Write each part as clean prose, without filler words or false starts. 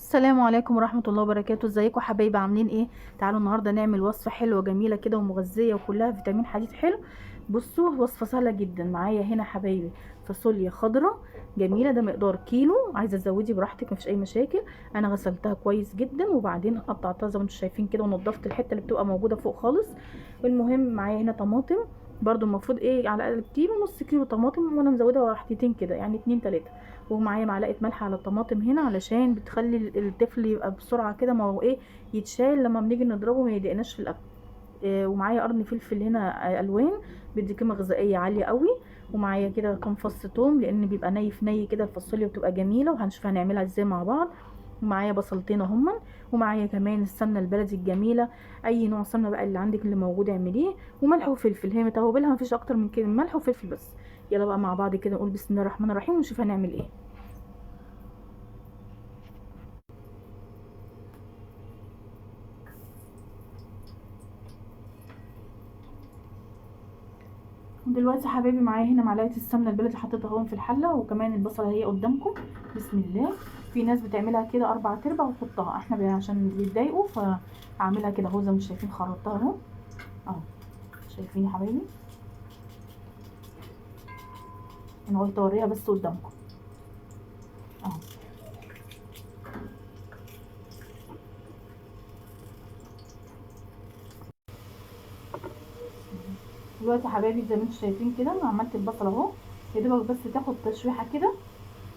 السلام عليكم ورحمة الله وبركاته. ازيكم حبايبي؟ عاملين ايه؟ تعالوا النهارده نعمل وصفة حلوة جميلة كده ومغذية وكلها فيتامين حديد حلو. بصوا وصفة سهلة جدا. معايا هنا حبايبي فاصوليا خضراء جميلة، ده مقدار كيلو، عايزة تزودي براحتك مفيش اي مشاكل. انا غسلتها كويس جدا وبعدين قطعتها زي ما انتم شايفين كده، ونضفت الحتة اللي بتبقى موجودة فوق خالص. المهم معايا هنا طماطم برضو، المفروض ايه على الاقل كيلو، نص كيلو طماطم، وانا مزودها واحدتين كده يعني 2 3. ومعايا معلقه ملح على الطماطم هنا علشان بتخلي الطفل يبقى بسرعة كده، ما هو ايه يتشال لما بنيجي نضربه ما يضايقناش في الاكل. ومعايا قرن فلفل هنا، الوان، بيدي قيمة غذائية عالية قوي. ومعايا كده كام فص توم لان بيبقى ني في ني كده الفاصوليا بتبقى جميلة، وهنشوف هنعملها ازاي مع بعض. ومعايا بصلتين اهما، ومعايا كمان السمنة البلدي الجميلة، اي نوع سمنه بقى اللي عندك اللي موجود اعمليه، وملح وفلفل. هي متوابلها مفيش اكتر من كده، ملح وفلفل بس. يلا بقى مع بعض كده نقول بسم الله الرحمن الرحيم ونشوف هنعمل ايه. دلوقتي حبايبي معايا هنا معلقه السمنة البلدي حطيتها اهو في الحلة، وكمان البصله هي قدامكم. بسم الله. في ناس بتعملها كده 4 ارباع وتحطها، احنا عشان بيتضايقوا فاعملها كده اهو زي ما انتم شايفين، خرطتها اهو اهو، شايفين يا حبايبي؟ انا قلت اوريها بس قدامكم اهو. دلوقتي يا حبايبي زي ما انتم شايفين كده انا عملت البصله اهو، يا دوبك بس تاخد تشويحه كده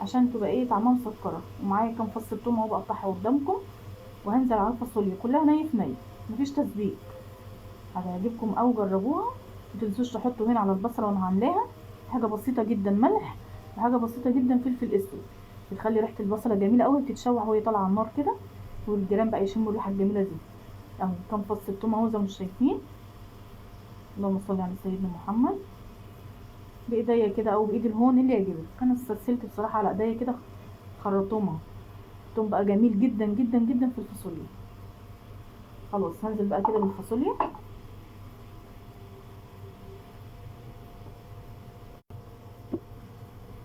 عشان تبقى ايه طعمها مسكره. ومعايا كام فص توم اهو بقطعها قدامكم، وهنزل على الفاصوليا كلها ني في ني مفيش تسبيك. هتعجبكم او جربوها. متنسوش تحطوا هنا على البصله وانا عاملاها حاجة بسيطة جدا ملح، وحاجه بسيطة جدا فلفل اسود، بتخلي ريحه البصله جميلة قوي، بتتشوح وهي طالعه على النار كده، والجيران بقى يشموا الريحة الجميلة دي اهو. كام فص التوم اهو زي ما انتم شايفين، اللهم صل على سيدنا محمد. بايديا كده او بايد الهون اللي يعجبك، انا استسهلت بصراحة على ايديا كده خرطتهم اهو. التوم بقى جميل جدا جدا جدا في الفاصوليا. خلاص هنزل بقى كده بالفاصوليا.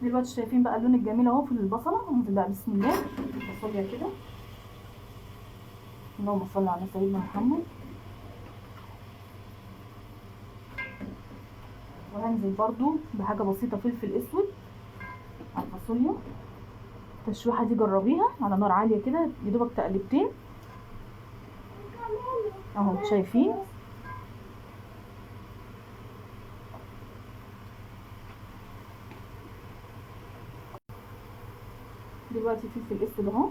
دلوقتي شايفين بقى اللون الجميل اهو في البصله. هنزل بقى بسم الله الفاصوليا كده، اللهم صل على سيدنا محمد. وهنزل برضو بحاجة بسيطة فلفل اسود على الفاصوليا. التشويحه دي جربيها على نار عالية كده، يا دوبك تقلبتين اهو، شايفين؟ دلوقتي فلفل اسود اهو،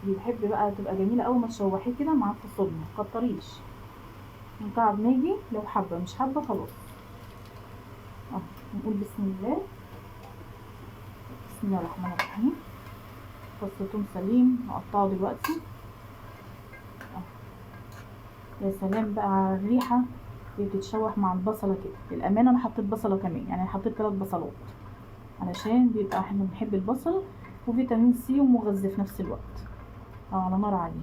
بيحب بقى تبقى جميلة اول ما تشوحيه كده مع الفاصوليا، متكتريش. مكعب ماجي لو حابة، مش حابة خلاص اهو. نقول بسم الله، بسم الله الرحمن الرحيم. فص توم سليم هقطعه دلوقتي اهو. يا سلام بقى على الريحة اللي بتتشوح مع البصله كده. للامانة انا حطيت بصله كمان، يعني حطيت 3 بصلات علشان بيبقى احنا بنحب البصل، وفيتامين سي ومغذي في نفس الوقت. على نار عالية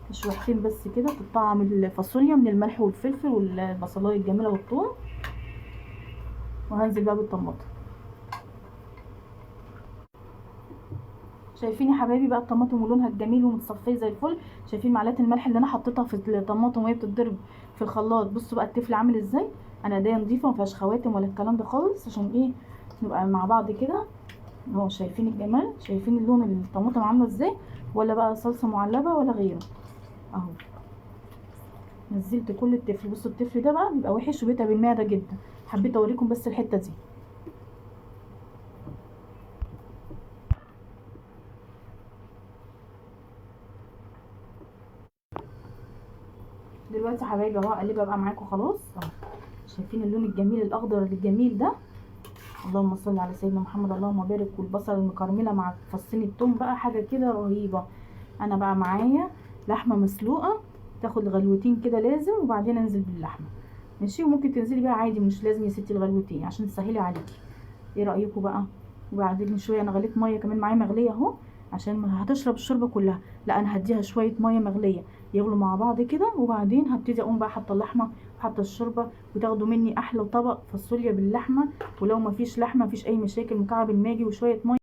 تشويحتين بس كده، تطعم الفاصوليا من الملح والفلفل والبصلايه الجميلة والثوم. وهنزل بقى بالطماطم. شايفين يا حبايبي بقى الطماطم ولونها الجميل ومتصفيه زي الفل؟ شايفين معلقه الملح اللي انا حطيتها في الطماطم وهي بتتضرب في الخلاط؟ بصوا بقى التفل عامل ازاي. انا ايديا نظيفة ما فيهاش خواتم ولا الكلام ده خالص، عشان ايه نبقى مع بعض كده اهو. شايفين الجمال؟ شايفين اللون الطماطم عامله ازاي؟ ولا بقى صلصه معلبه ولا غيره اهو. نزلت كل التفل. بصوا التفل ده بقى بيبقى وحش وبيتعب المعدة جدا، حبيت اوريكم بس الحتة دي. دلوقتي يا حبايبي اهو اقلبها بقى معاكم خلاص اهو. شايفين اللون الجميل الاخضر الجميل ده؟ اللهم صل على سيدنا محمد اللهم بارك. والبصل المكرمله مع فصين التوم بقى حاجة كده رهيبة. انا بقى معايا لحمه مسلوقة تاخد غلوتين كده لازم، وبعدين انزل باللحمه ماشي. وممكن تنزلي بقى عادي، مش لازم يا ستي الغلوتين عشان تسهلي عليكي. ايه رايكم بقى؟ وبعدين شوية انا غليت مية كمان معايا مغليه اهو، عشان ما هتشرب الشوربة كلها، لا انا هديها شوية مية مغليه يغلوا مع بعض كده، وبعدين هبتدي اقوم بقى حاطه اللحمة وحاطه الشوربة، وتاخدوا مني احلى طبق فاصوليا باللحمه. ولو ما فيش لحمه مفيش اي مشاكل، مكعب الماجي وشوية مية.